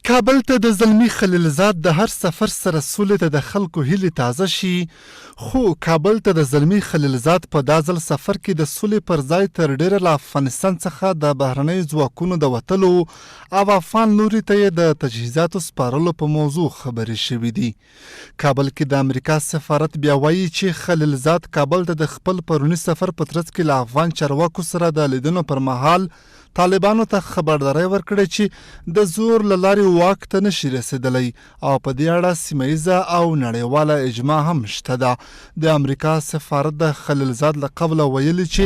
کابل ته د زلمي خلیلزاد د هر سفر سره سولې ته د خلکو هیلې تازه شي، خو کابل ته د زلمي خلیلزاد په دا ځل سفر کې د سولې پر ځای تر ډېره له افغانستان څخه د بهرنیو ځواکونو د وتلو او افغان لوري ته یې د تجهیزاتو سپارلو په موضوع خبرې شوې دي. کابل کې د امریکا سفارت بیا وايي چې خلیلزاد کابل ته د خپل پروني سفر په ترڅ کې له افغان چارواکو سره د لیدنو پر مهال طالبانو ته خبرداری ورکړی چې د زور له لارې واک ته نه شي رسېدلی او په دې اړه سیمه ییزه او نړیواله اجماع هم شته ده. د امریکا سفارت د خلیلزاد له قوله ویلي چې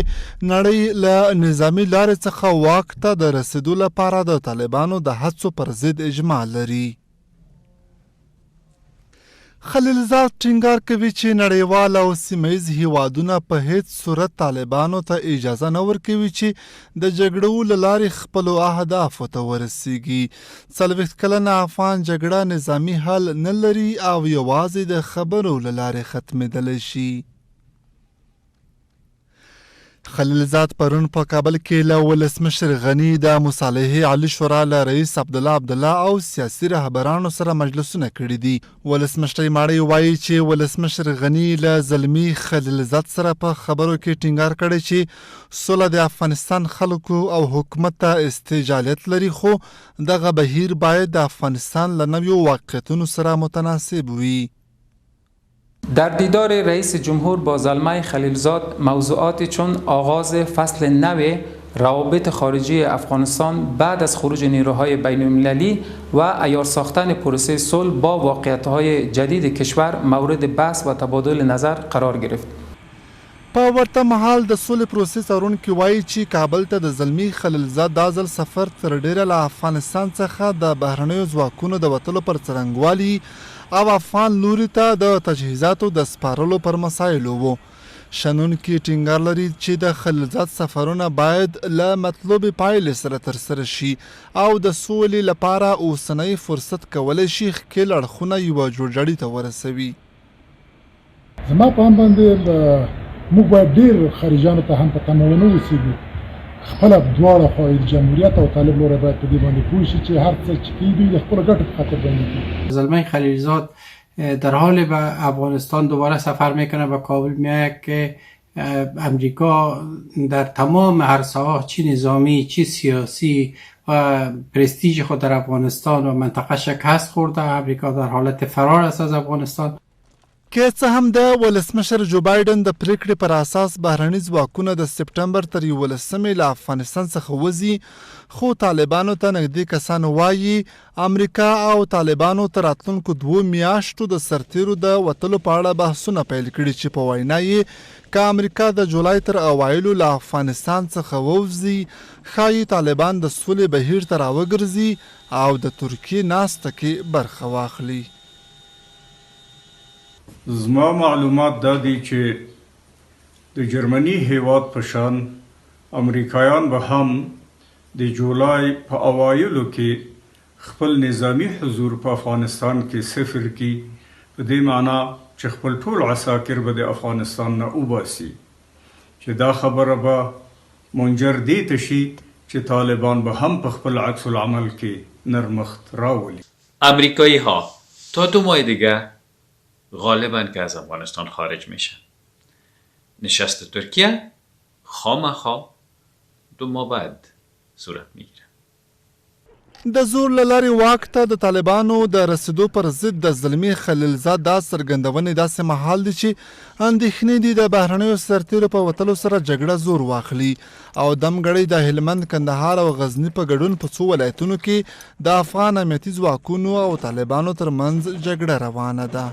نړۍ له نظامي لارې څخه واک ته د رسېدو لپاره د طالبانو د هڅو پر ضد اجماع لري. خلیلزاد ټینګار کوي چې نړیوال او سیمه ییز هیوادونه په هیڅ صورت طالبانو ته اجازه نه ورکوي چې د جګړو له لارې خپلو اهدافو ته ورسیږي. 40 کلنه افغان جګړه نظامي حل نه لري او یوازې د خبرو له لارې ختمېدلی شي. خلیلزاد پرون په کابل کې له ولسمشر غني، د مصالحې عالي شورا له رئیس عبدالله عبدالله او سیاسي رهبرانو سره مجلسونه کړي دي. ولسمشرۍ ماڼۍ وايي چې ولسمشر غني له زلمي خلیلزاد سره په خبرو کې ټینګار کړی چې سوله د افغانستان خلکو او حکومت ته استعجالیت لري خو دغه بهیر باید د افغانستان له نویو واقعیتونو سره متناسب وي. در دیدار رئیس جمهور با زلمه خلیلزاد موضوعاتی چون آغاز فصل نو روابط خارجی افغانستان بعد از خروج نیروهای بین المللی و عیار ساختن پروسه صلح با واقعیت‌های جدید کشور مورد بحث و تبادل نظر قرار گرفت. په ورته مهال د سولې پروسې څارونکي وايي چې کابل ته د زلمي خلیلزاد دا ځل سفر تر ډېره له افغانستان څخه د بهرنیو ځواکونو د وتلو پر څرنګوالي او افغان لوري ته د تجهیزاتو د سپارلو پر مسایلو وو. شنونکي ټینګار لري چې د خلیلزاد سفرونه باید له مطلوبې پایلې سره ترسره شي او د سولې لپاره اوسنی فرصت کولی شي ښکېل اړخونه یوه جوړجاړي ته ورسوي. زما په اند باندې موږ باید ډیر خارجیانو ته هم په تمه ونه اوسیږو. خپله دواړه خواوې د جمهوریت او طالب لوری باید په دې باندې پوه شي چې هر څه چې کوي دوی د خپلو ګټو په خاطر باندې کوي. زلمی خلیلزاد در حال به افغانستان دوباره سفر میکنه به کابل میآید که امریکا در تمام عرصه ها چی نظامی چی سیاسی و پرستیژ خود در افغانستان و منطقه شکست خورده. امریکا در حالت فرار است از افغانستان. که څه هم د ولسمشر جو بایډن د پرېکړې پر اساس بهرني ځواکونه د سپټمبر تر یوولسمې له افغانستان څخه وځي، خو طالبانو ته نږدې کسان وايي، امریکا او طالبانو تر راتلونکو دوو میاشتو د سرتېرو د وتلو په اړه بحثونه پیل کړي چې په وینا یې که امریکا د جولای تر اوایلو له افغانستان څخه ووځي، ښايي طالبان د سولې بهیر ته راوګرځي او د ترکیې ناسته کې برخه واخلي. زما معلومات دا دي چې د جرمني هېواد په شان امریکایان به هم د جولای په اوایلو کې خپل نظامي حضور په افغانستان کې صفر کړي، په دې معنا چې خپل ټول عساکر به د افغانستان نه وباسي چې دا خبره به منجر دې ته شي چې طالبان به هم په خپل عکس العمل کې نرمښت راولي. امریکایی ها تا دو ماه دیگه غالبا که از افغانستان خارج میشن. نشست ترکیه خامخا دو ماه بعد صورت میگیره. د زور له لارې واک ته د طالبانو د رسېدو پر ضد د زلمي خلیلزاد دا څرګندونې داسې مهال دي چې اندېښنې دي د بهرنیو سرتېرو په وتلو سره جګړه زور واخلي او دمګړۍ د هلمند، کندهار او غزني په ګډون په څو ولایتونو کې د افغان امنیتي ځواکونو او طالبانو ترمنځ جګړه روانه ده.